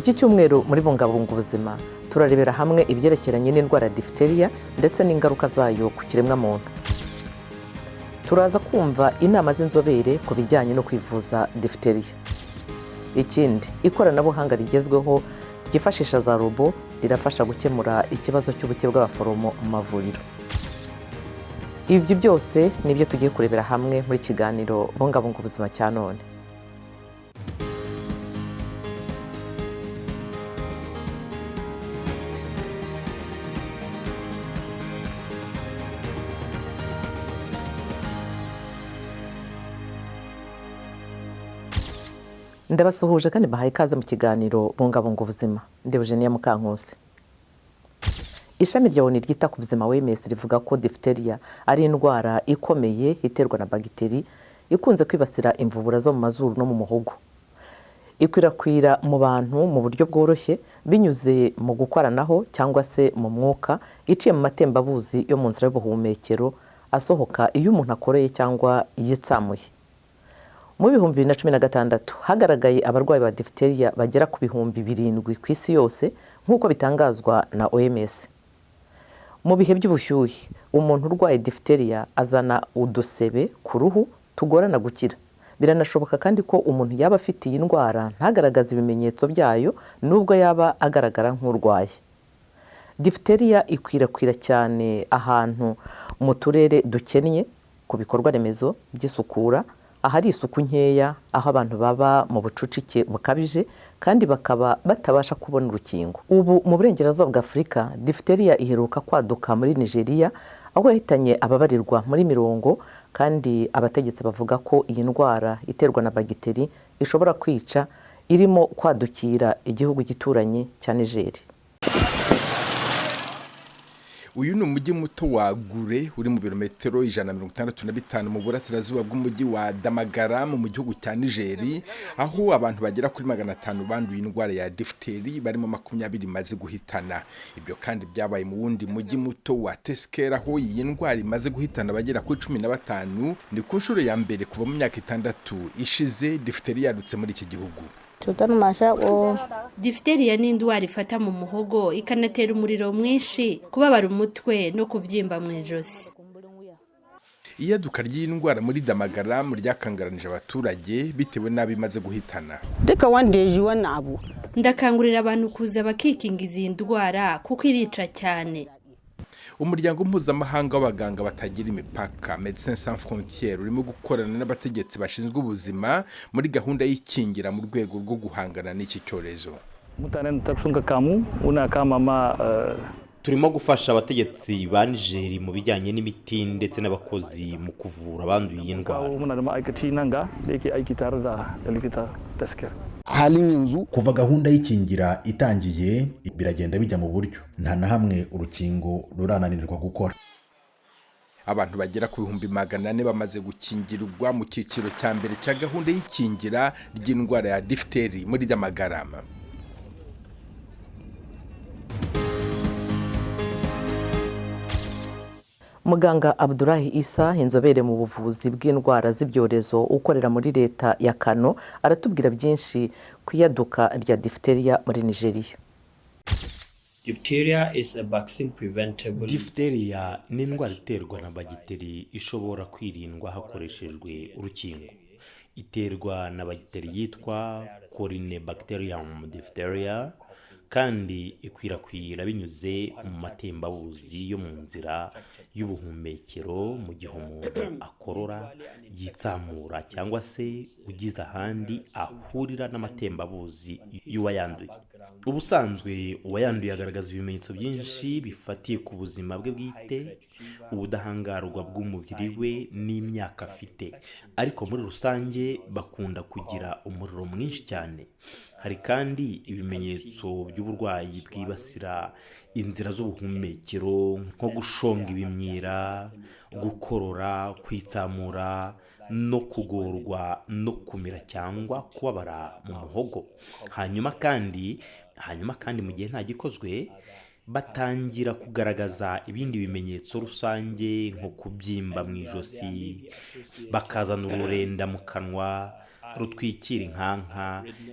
Iki cyumweru muri Bungabunga Ubuzima turarebera hamwe ibyerekeranye n'indwara ya diphtheria ndetse n'ingaruka zayo ku kiremwamuntu. Turaza kumva inama z'inzobere ku bijyanye no kwivuza diphtheria. Ikindi, ikoranabuhanga rigezweho ryifashisha za robo rirafasha gukemura ikibazo cy'ubuke bw'abaforomo mu mavuriro. Ibyo byose nibyo tugiye kurebera hamwe muri kiganiro Bungabunga Ubuzima cya none. Ndabasuhuje kandi bahaye ikaze mu kiganiro Bungabunga Ubuzima. Ndi Eugenia Mukankusi. Ishami rya ONU ryita ku buzima OMS rivuga ko diphtheria ari indwara ikomeye iterwa na bagiteri ikunze kwibasira imvubura zo mu mazuru no mu muhogo. Ikwirakwira mu bantu mu buryo bworoshye binyuze mu gukoranaho cyangwa se mu mwuka, iciye mu matembabuzi yo mu nzira y'ubuhumekero asohoka iyo umuntu akoreye cyangwa yitsamuye. Mu 2016 hagaragaye abarwayi ba diphtheria bagera ku 7,000 ku isi yose nk'uko bitangazwa na OMS. Mu bihe by'ubushyuhe umuntu urwaye diphtheria azana udusebe ku ruhu tugorana gukira. Biranashoboka kandi ko umuntu yaba afite iyi ndwara ntagaragaze ibimenyetso byayo nubwo yaba agaragara nk'urwaye. Diphtheria ikwirakwira cyane ahantu mu turere dukennye ku bikorwa remezo by'isukura, ahari isuku nkeya, aho abantu baba mu bucucike bukabije kandi bakaba batabasha kubona urukingo. Ubu mu burengerazuba bwa Afurika diphtheria iheruka kwaduka muri Nigeria, aho yahitanye ababarirwa muri mirongo, kandi abategetsi bavuga ko iyi ndwara iterwa na bagiteri ishobora kwica irimo kwadukira igihugu gituranye cya Niger. Uyu ni umujyi muto wa Gure uri mu birometero 165 mu burasirazuba bw'umujyi wa Damagaram mu gihugu cya Nigeri, aho abantu bagera kuri 500 banduye indwara ya diphtheria barimo 20 imaze guhitana. Ibyo kandi byabaye mu wundi mujyi muto wa Teskera, aho iyi ndwara imaze guhitana abagera kuri 15. Ni ku nshuro ya mbere kuva mu myaka 6 ishize diphtheria yadutse muri iki gihugu. Diphtheria ni indwara ifata mu muhogo ikanatera umuriro mwinshi, kubabara umutwe no kubyimba mu ijosi. Iyaduka ry'indwara muri Damagaram ryakangaranije abaturage bitewe n'abo imaze guhitana. Ndakangurira abantu kuza bakikingiza iyi ndwara kuko irica cyane. Umuryango mpuzamahanga w'abaganga batagira imipaka Médecins Sans Frontières urimo gukorana n'abategetsi bashinzwe ubuzima muri gahunda y'ikingira mu rwego rwo guhangana n'iki cyorezo. Turimo gufasha abategetsi ba Niger mu bijyanye n'imiti ndetse n'abakozi mu kuvura abanduye iyi ndwara. Kuva gahunda y'ikingira itangiye biragenda bijya mu buryo, nta na hamwe urukingo rurananirwa gukora. Abantu bagera ku 400,000 bamaze gukingirwa mu cyiciro cya mbere cya gahunda y'ikingira ry'indwara ya diphtheria muri Damagaram. Muganga Abdulahi Isa, inzobere mu buvuzi bw'indwara z'ibyorezo ukorera muri leta ya Kano, aratubwira byinshi ku iyaduka rya diphtheria muri Nigeria. Diphtheria ni indwara iterwa na bagiteri ishobora kwirindwa hakoreshejwe urukingo. Iterwa na bagiteri yitwa Corynebacterium diphtheria kandi ikwirakwira binyuze mu matembabuzi yo mu nzira y'ubuhumekero mu gihe umuntu akorora, yitsamura cyangwa se ugize ahandi ahurira n'amatembabuzi y'uwayanduye. Ubusanzwe uwayanduye agaragaza ibimenyetso byinshi bifatiye ku buzima bwe bwite, ubudahangarwa bw'umubiri we n'imyaka afite, ariko muri rusange bakunda kugira umuriro mwinshi cyane. Hari kandi ibimenyetso by'uburwayi bwibasira inzira z'ubuhumekero nko gushonga ibimyira, gukorora, kwitsamura no kugorwa no kumira cyangwa kubabara mu muhogo. Hanyuma kandi mu gihe nta gikozwe, Batangira kugaragaza ibindi bimenyetso rusange nko kubyimba mu ijosi, bakazana ururenda mu kanwa rutwikira inkanka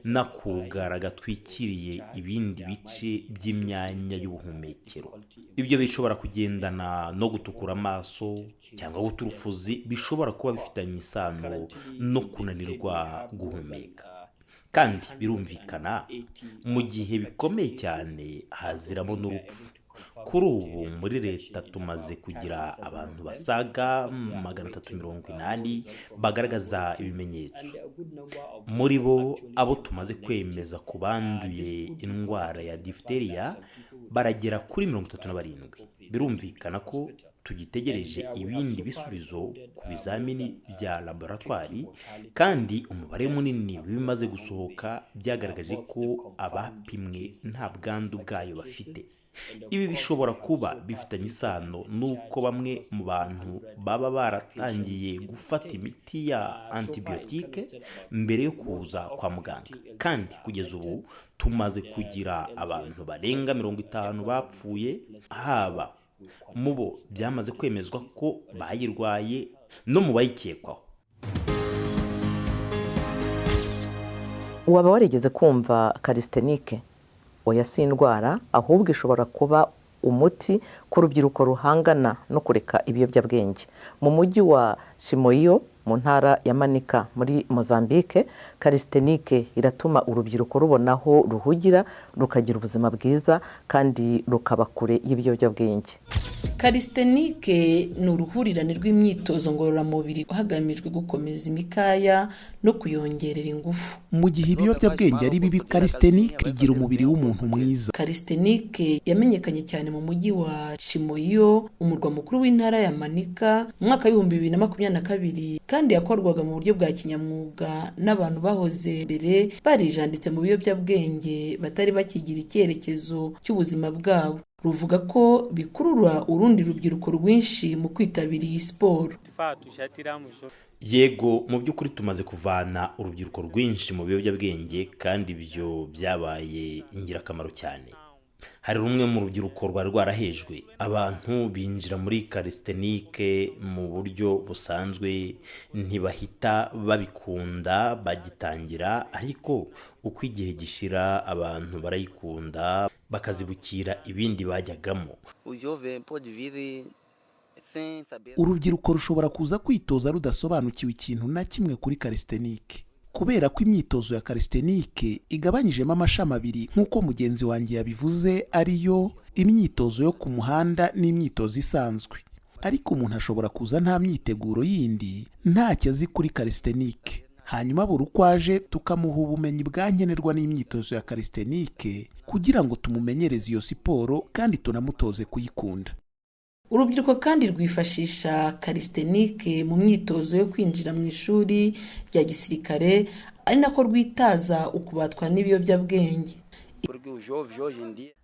n'akugara gatwikiriye ibindi bice by'imyanya y'ubuhumekero. Ibyo bishobora kugendana no gutukura amaso cyangwa guta urufuzi, bishobora kuba bifitanye isano no kunanirwa guhumeka. Kandi birumvikana, mu gihe bikomeye cyane haziramo n'urupfu. Kuri ubu muri leta tumaze kugira abantu basaga 380 bagaragaza ibimenyetso. Muri bo, abo tumaze kwemeza ku banduye indwara ya diphtheria baragera kuri 37. Birumvikana ko tugitegereje ibindi bisubizo ku bizamini bya laboratwari, kandi umubare munini w'ibimaze gusohoka byagaragaje ko abapimwe nta bwandu bwayo bafite. Ibi bishobora kuba bifitanye isano n'uko bamwe mu bantu baba baratangiye gufata imiti ya antibiyotike mbere yo kuza kwa muganga. Kandi kugeza ubu tumaze kugira abantu barenga 50 bapfuye, haba mu bo byamaze kwemezwa ko bayirwaye no mu bayikekwaho. Waba warigeze kumva calisthenics? Oya, si indwara, ahubwo ishobora kuba umuti ku rubyiruko ruhangana no kureka ibiyobyabwenge. Mu mujyi wa Chimoio mu ntara ya Manica muri Mozambique, calisthenics iratuma urubyiruko rubona aho ruhugira, rukagira ubuzima bwiza kandi rukaba kure y'ibiyobyabwenge. Calisthenics ni uruhurirane rw'imyitozo ngororamubiri hagamijwe gukomeza imikaya no kuyongerera ingufu. Mu gihe ibiyobyabwenge ari bibi, calisthenics igira umubiri w'umuntu mwiza. Calisthenics yamenyekanye cyane mu mujyi wa Chimoio, umurwa mukuru w'intara ya Manica, mu mwaka wa 2022, kandi yakorwaga mu buryo bwa kinyamwuga n'abantu bahoze mbere barijanditse mu biyobyabwenge, batari bakigira icyerekezo cy'ubuzima bwabo. Ruvuga ko bikurura urundi rubyiruko rwinshi mu kwitabira iyi siporo. Yego, mu by'ukuri tumaze kuvana urubyiruko rwinshi mu biyobyabwenge, kandi ibyo byabaye ingirakamaro cyane. Hari rumwe mu rubyiruko rwari rwarahejwe. Abantu binjira muri calisthenics mu buryo busanzwe ntibahita babikunda bagitangira, ariko uko igihe gishira abantu barayikunda, bakazibukira ibindi bajyagamo. Urubyiruko rushobora kuza kwitoza rudasobanukiwe ikintu na kimwe kuri calisthenics, kubera ko imyitozo ya calisthenics igabanyijemo amashami abiri nk'uko mugenzi wanjye yabivuze, ariyo imyitozo yo ku muhanda n'imyitozo isanzwe. Ariko umuntu ashobora kuza nta myiteguro yindi, ntacyo azi kuri calisthenics, hanyuma buri uko aje tukamuha ubumenyi bwa nkenerwa n'imyitozo ya calisthenics kugira ngo tumumenyereze iyo siporo kandi tunamutoze kuyikunda. Urubyiruko kandi rwifashisha calisthenics mu myitozo yo kwinjira mu ishuri rya gisirikare, ari nako rwitaza ukubatwa n'ibiyobyabwenge.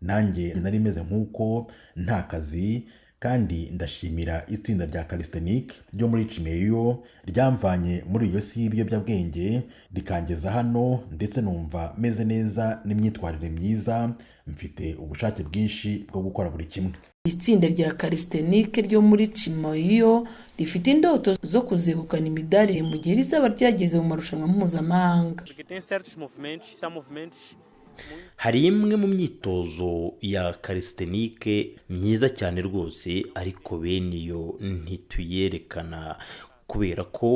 Nanjye nari meze nk'uko nta kazi, kandi ndashimira itsinda rya calisthenics ryo muri Chimoio ryamvanye muri iyo si y'ibiyobyabwenge rikangeza hano, ndetse numva meze neza n'imyitwarire myiza, mfite ubushake bwinshi bwo gukora buri kimwe. Itsinda rya calisthenics ryo muri Chimoio rifite indoto zo kuzegukana imidari mu gihe rizaba ryageze mu marushanwa mpuzamahanga. Hari imwe mu myitozo ya calisthenics myiza cyane rwose, ariko bene iyo ntituyerekana kubera ko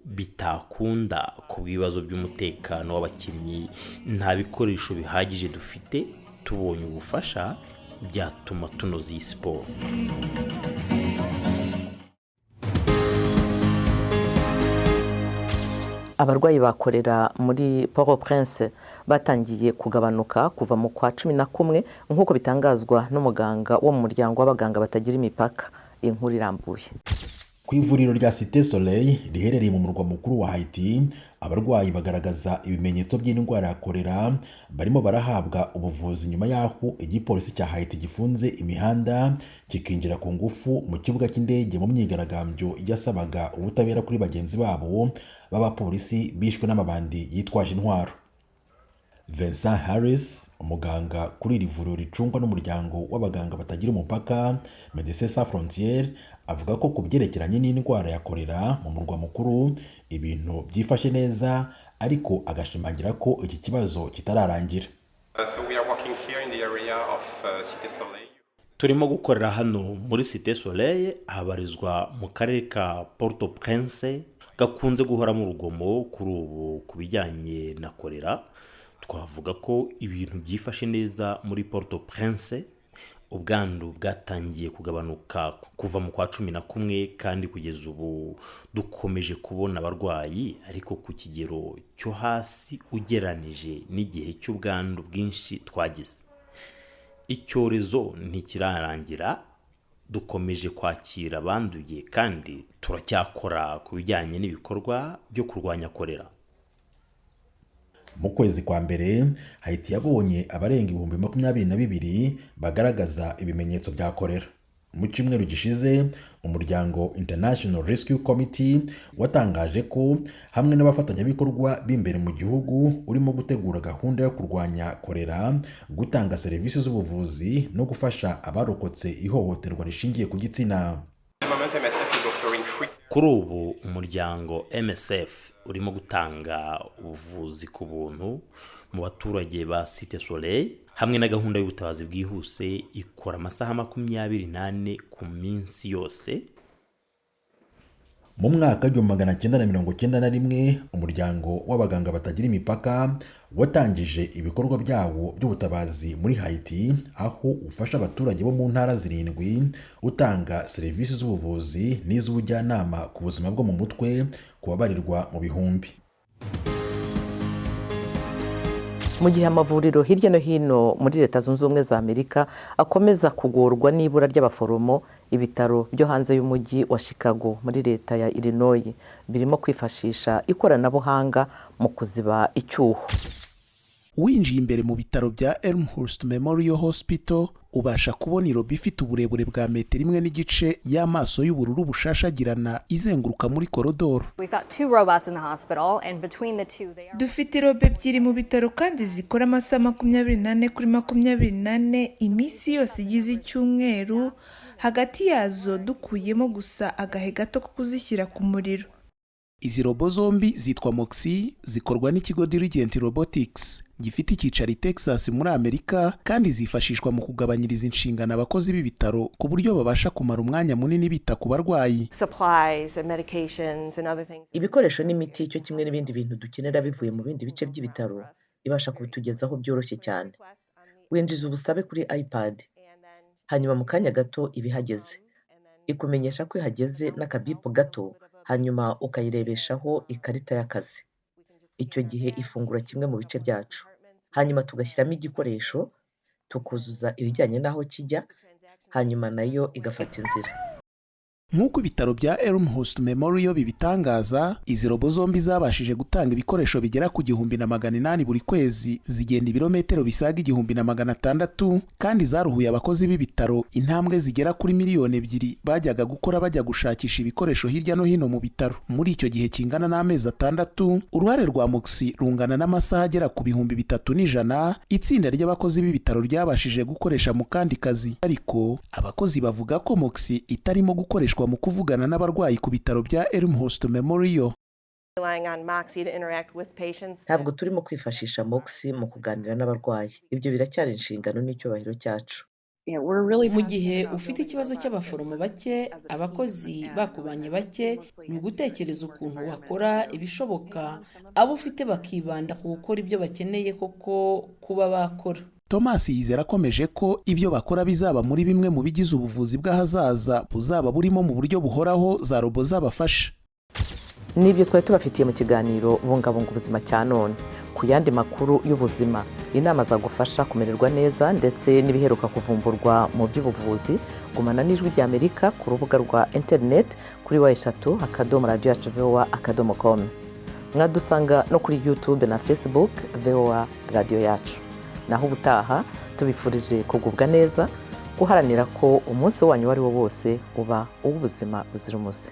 bitakunda ku bibazo by'umutekano w'abakinnyi. Nta bikoresho bihagije dufite. Tubonye ubufasha byatuma tunoza iyi siporo. Abarwayi ba korera muri Port-au-Prince batangiye kugabanuka kuva mu kwa 11, nk'uko bitangazwa n'umuganga wo mu muryango w'abaganga batagira imipaka. Inkuru irambuye. Ku ivuriro rya Cité Soleil riherereye mu murwa mukuru wa Haiti, abarwayi bagaragaza ibimenyetso by'indwara ya korera barimo barahabwa ubuvuzi nyuma y'aho igipolisi cya Haiti gifunze imihanda kikinjira ku ngufu mu kibuga cy'indege mu myigaragambyo yasabaga ubutabera kuri bagenzi babo b'abapolisi bishwe n'amabandi yitwaje intwaro. Vincent Harris, umuganga kuri iri vuriro ricungwa n'umuryango w'abaganga batagira umupaka, Médecins Sans Frontières, avuga ko ku byerekeranye n'indwara ya korera mu murwa mukuru ibintu byifashe neza, ariko agashimangira ko iki kibazo kitararangira. So we are working here in the area of Cité Soleil. Turimo gukorera hano muri Cité Soleil, habarizwa mu karere ka Port au Prince gakunze guhoramo urugomo. Kuri ubu, ku bijyanye na korera, twavuga ko ibintu byifashe neza muri Port au Prince. Ubwandu bwatangiye kugabanuka kuva mu kwa 11, kandi kugeza ubu dukomeje kubona abarwayi, ariko ku kigero cyo hasi ugeranije n'igihe cy'ubwandu bwinshi twagize. Icyorezo ntikirarangira, dukomeje kwakira abanduye kandi turacyakora ku bijyanye n'ibikorwa byo kurwanya korera. Mu kwezi kwa mbere, Haiti yabonye abarenga 22,000 bagaragaza ibimenyetso bya korera. Mu cyumweru gishize, umuryango International Rescue Committee watangaje ko hamwe n'abafatanyabikorwa b'imbere mu gihugu urimo gutegura gahunda yo kurwanya korera, gutanga serivisi z'ubuvuzi no gufasha abarokotse ihohoterwa rishingiye ku gitsina. At the moment, MSF is offering free Kuri ubu umuryango MSF urimo gutanga ubuvuzi ku buntu mu baturage ba Cité Soleil, hamwe na gahunda y'ubutabazi bwihuse ikora amasaha 24 ku minsi yose. Mu mwaka w'1991, umuryango w'abaganga batagira imipaka watangije ibikorwa byawo by'ubutabazi muri Haiti, aho ufasha abaturage bo mu ntara zirindwi, utanga serivisi z'ubuvuzi n'iz'ubujyanama ku buzima bwo mu mutwe ku babarirwa mu bihumbi. Mu gihe amavuriro hirya no hino muri Leta Zunze Ubumwe za Amerika akomeza kugorwa n'ibura ry'abaforomo, ibitaro byo hanze y'umujyi wa Chicago muri leta ya Illinois birimo kwifashisha ikoranabuhanga mu kuziba icyuho. Winjiye imbere mu bitaro bya Elmhurst Memorial Hospital, ubasha kubona irobo ifite uburebure bwa metero 1.5, y'amaso y'ubururu bushashagirana, izenguruka muri korodoro. We've got two robots in the hospital, and between the two, they are. Dufite irobo ebyiri mu bitaro kandi zikora amasaha 24 kuri 24, iminsi yose igize icyumweru. Hagati yazo dukuyemo gusa agahe gato ko kuzishyira ku muriro. Izi robo zombi zitwa Moxi, zikorwa n'ikigo Diligent Robotics gifite icyicaro i Texas muri Amerika, kandi zifashishwa mu kugabanyiriza inshingano abakozi b'ibitaro ku buryo babasha kumara umwanya munini bita ku barwayi. Supplies and medications and other things. Ibikoresho n'imiti cyo kimwe n'ibindi bintu dukenera bivuye mu bindi bice by'ibitaro, ibasha kubitugezaho byoroshye cyane. Winjiza ubusabe kuri iPad, hanyuma mu kanya gato iba ihageze, ikumenyesha ko ihageze n'akabipu gato, hanyuma ukayirebeshaho ikarita y'akazi. Icyo gihe ifungura kimwe mu bice byacu, hanyuma tugashyiramo igikoresho, tukuzuza ibijyanye n'aho kijya, hanyuma nayo igafata inzira. Nk'uko ibitaro bya Elmhurst Memorial bibitangaza, izi robo zombi zabashije gutanga ibikoresho bigera ku 1800 buri kwezi, zigenda ibirometero bisaga 1600, kandi zaruhuye abakozi b'ibitaro intambwe zigera kuri 2 miliyoni bajyaga gukora bajya gushakisha ibikoresho hirya no hino mu bitaro. Muri icyo gihe kingana n'amezi 6, uruhare rwa Moxi rungana n'amasaha agera ku 3100 itsinda ry'abakozi b'ibitaro ryabashije gukoresha mu kandi kazi. Ariko abakozi bavuga ko Moxi itarimo gukoreshwa mu kuvugana n'abarwayi ku bitaro bya Elmhurst Memorial. Relying on Moxi to interact with patients. Ntabwo turimo kwifashisha Moxi mu kuganira n'abarwayi. Ibyo biracyari inshingano n'icyubahiro cyacu. Mu gihe ufite ikibazo cy'abaforomo bake, abakozi bakubanye bake, ni ugutekereza ukuntu wakora ibishoboka abo ufite bakibanda ku gukora ibyo bakeneye koko kuba bakora. Thomas yizera akomeje ko ibyo bakora bizaba muri bimwe mu bigize ubuvuzi bw'ahazaza, buzaba burimo mu buryo buhoraho za robo zabafasha. N'ibyo twari tubafitiye mu kiganiro Bungabunga Ubuzima cya none. Ku yandi makuru y'ubuzima, inama zagufasha kumererwa neza, ndetse n'ibiheruka kuvumburwa mu by'ubuvuzi, gumana n'Ijwi ry'Amerika ku rubuga rwa interineti kuri www.radiyoyacuvoa.com. Mwadusanga no kuri YouTube na Facebook, VOA Radiyo Yacu. Naho ubutaha, tubifurije kugubwa neza, guharanira ko umunsi wanyu uwo ari wo wose uba uw'ubuzima buzira umuze.